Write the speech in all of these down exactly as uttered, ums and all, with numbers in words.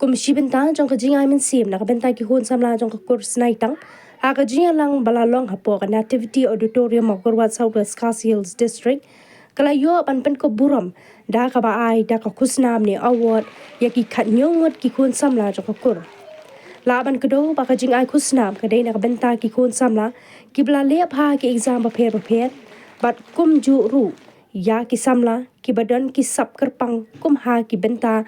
Kum shi bynta jong ka jingai mynsiem na ka bynta ki khun samla jong ka kur Snaitang, ha ka jingïalang ba la long hapoh ka Nativity Auditorium, Mawkyrwat, South West Khasi Hills District, ka la ïoh ban pynkup burom da kaba ai da ka khusnam ne award ïa ki khathynñiew ngut ki khun samla jong ka kur. Lah ban kdew ba ka jingai khusnam ka dei na ka bynta ki khun samla kiba la leh bha ki exam bapher bapher, bad kumjuh ruh ïa ki samla kiba don ki sap kyrpang kum ha ki bynta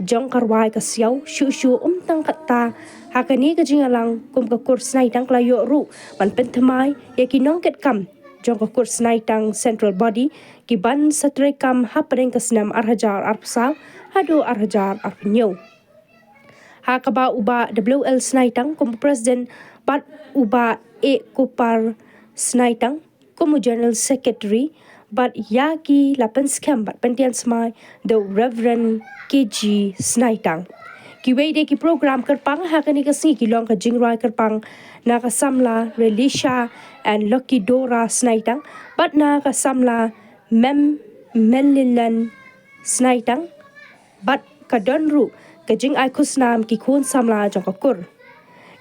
jong ka rwai ka siaw. Shuh shuh ym tang katta, ha kane ka jingïalang kum ka kur Snaitang ka la ïoh ruh ban pynthymmai ïa ki nongkitkam jong ka kur Snaitang Central Body, ki ban sa treikam hapdeng ka snem ar hajar arphew saw haduh ar hajar arphew hynñiew. Ha kaba u Bah W L Snaitang kum u President bad u Bah E Kupar Snaitang kum u General Secretary, bad ïa ki la pynskhem bad pyntian smai da u Reverend K G Snaitang. Kiwei de ki program kyrpang ha kane ka sngi ki long ka jingrwai kyrpang na ka samla Relisha and Lucky Dora Snaitang, bad na ka samla Mem Melilan Snaitang, bad ka don ruh ka jingai khusnam ki khun samla jong ka kur.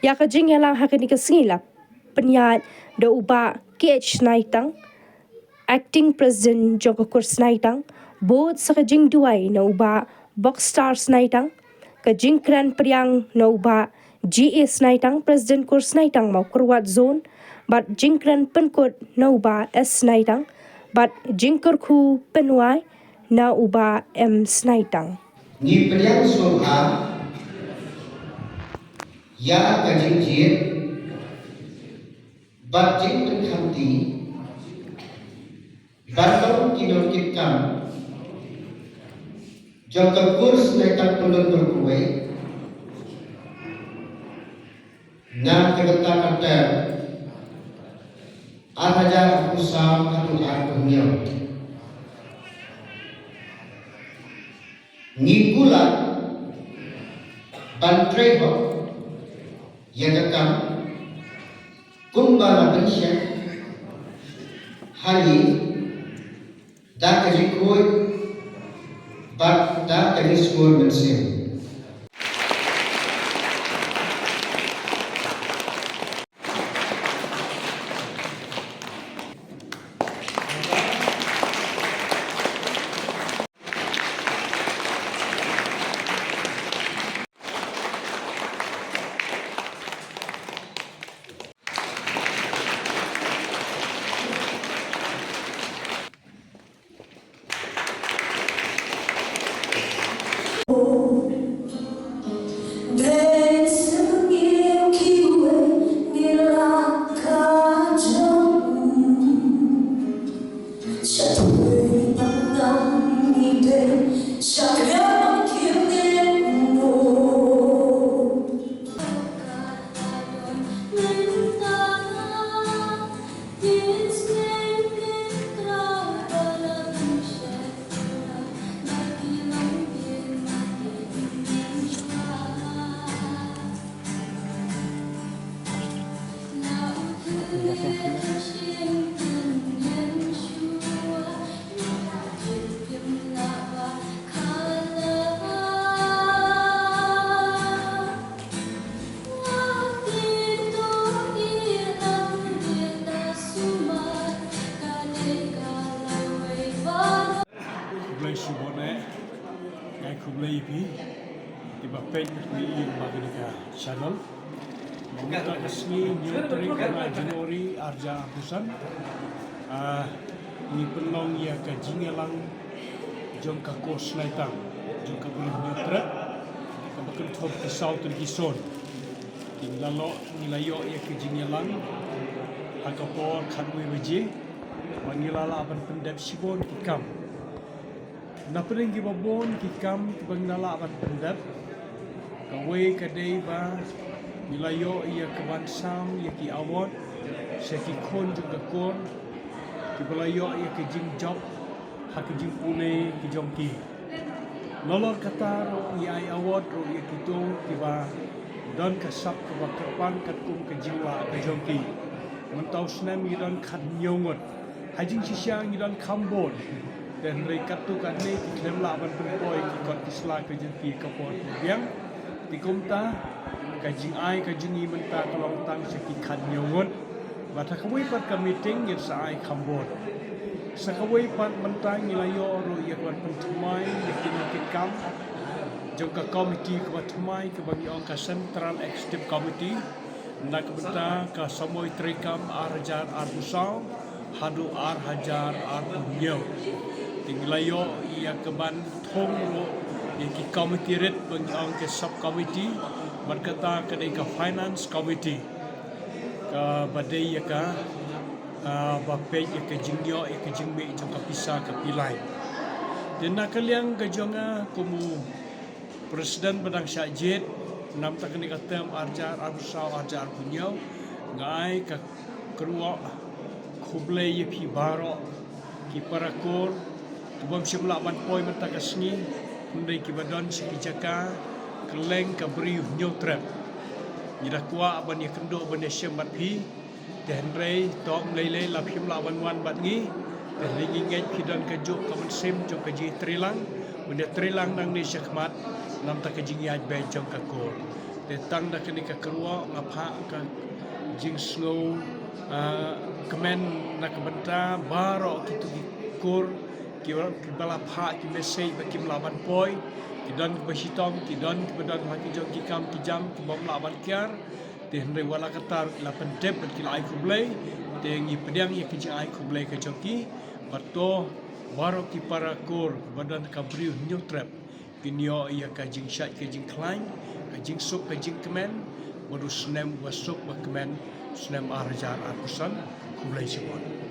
Ïa ka jingïalang ha kane ka sngi la pynïaid da u Bah K H Snaitang, Acting President jong ka kur Snaitang, bud sa ka jingduwai na u Bah Bokstar Snaitang, ka jingkren pdiang na u Bah G A Snaitang, President kur Snaitang Mawkyrwat Zone, bad jingkren pynkut na u Bah S Snaitang, bad jingkyrkhu pynwai na u Bah M Snaitang. Ngi pdiang sngewbha ïa ka jingjied bad jingpynkhamti ban long ki nongkitkam jong ka kur Snaitang Pyllun Pyrkhat Wei na ka bynta ka term ar hajar arphew saw haduh arphew hynñiew. Ngi kular ban trei hok ïa ka kam kumba la pynshai ha ngi da ka jingkhuid bad da ka jingsngur mynsiem. Khublei shibun eh, ngai khublei ïa phi kiba peit bad ïohi ïa kane ka channel. Mynta ka sngi hynñiew tarik ka January arhajar arphew san, ah, ngi pynlong ïa ka jingïalang jong ka kur Snaitang jong ka Bri Hynñiewtrep kaba kynthup ki saw tylli ki sor. Ngi la ïoh, ngi la ïoh ïa ka jingïalang ha ka por khatwei baje, ba ngi la lah ban pyndep shibun ki kam. Na pdeng kiba bun ki kam kiba ngi la lah ban pyndep, kawei ka dei ba ngi la ïoh ïa ka ban sam ïa ki award sha ki khun jong ka kur kiba la ïoh ïa ka jingjop ha ka jingpule ka jong ki. Nalor kata ruh ngi ai award ruh ïa kito kiba don ka sap kaba kyrpang katkum ka jinglah ka jong ki. Mynta u snem ngi don khathynñiew ngut. Ha jingshisha ngi don kham bun. Te hynrei katto katne ki khlem lah ban pynpoi ki kot ki sla ka jong ki ha ka por kaba biang. Te kumta ka jingai ka jong ngi mynta ka long tang sha ki khathynñiew ngut. Bad ha kawei pat ka meeting ngin sa ai khambun. Sa kawei pat mynta ngi la ïoh ruh ïa ka ban pynthymmai ïa ki nongkitkam jong ka komiti kaba thymmai kaba ngi ong ka Central Executive Committee. Na ka bynta ka samoi treikam ar hajar arphew saw haduh ar hajar arphew hynñiew. Te ngi la ïoh ïa ka ban thung ruh ïa ki komiti rit ba ngi ong ki sub committee. Bad kata ka dei ka finance committee kaba dei ïa ka, ah, ba peit ïa ka jingïoh ïa ka jingmih jong ka pisa ka pipeline. Te na ka liang ka jong nga kum u President ba dang shah jied namta kane ka term ar hajar arphew saw ar hajar arphew hynñiew, nga ai ka kyrwoh khublei ïa phi baroh ki para kur ki bym shym lah ban poi mynta ka sngi, hynrei kiba don sha ki jaka kylleng ka Bri u Hynñiewtrep. Ngi da kwah ban ïakynduh ban ïashem bad phi, te hynrei to ym lei lei la phim lah ban wan bad ngi. Te hynrei ngi ngeit phi don kajuh ka mynsiem jong ka jingtreilang ban ïatreilang nangne shakhmat namta ka jingïaid beit jong ka kur. Te tang da kane ka kyrwoh nga phah ka jingsngew, ah, kmen na ka bynta baroh kito ki kur kiba la phah ki message ba kim lah ban poi, ki don kiba shitom, ki don kiba don ha ki jong ki kam ki jam ki bym lah ban kiar. Te hynrei wat la katta ruh ki la pyntip bad ki la ai khublei. Te ngi pdiang ïa ka jingai khublei ka jong ki. Bad to baroh ki para kur ba don ka Bri u Hynñiewtrep kin ïoh ïa ka jingshait ka jingkhlaiñ, ka jingsuk ka jingkmen bad u snem uba suk uba kmen, snem ar hajar arphew san. Khublei shibun.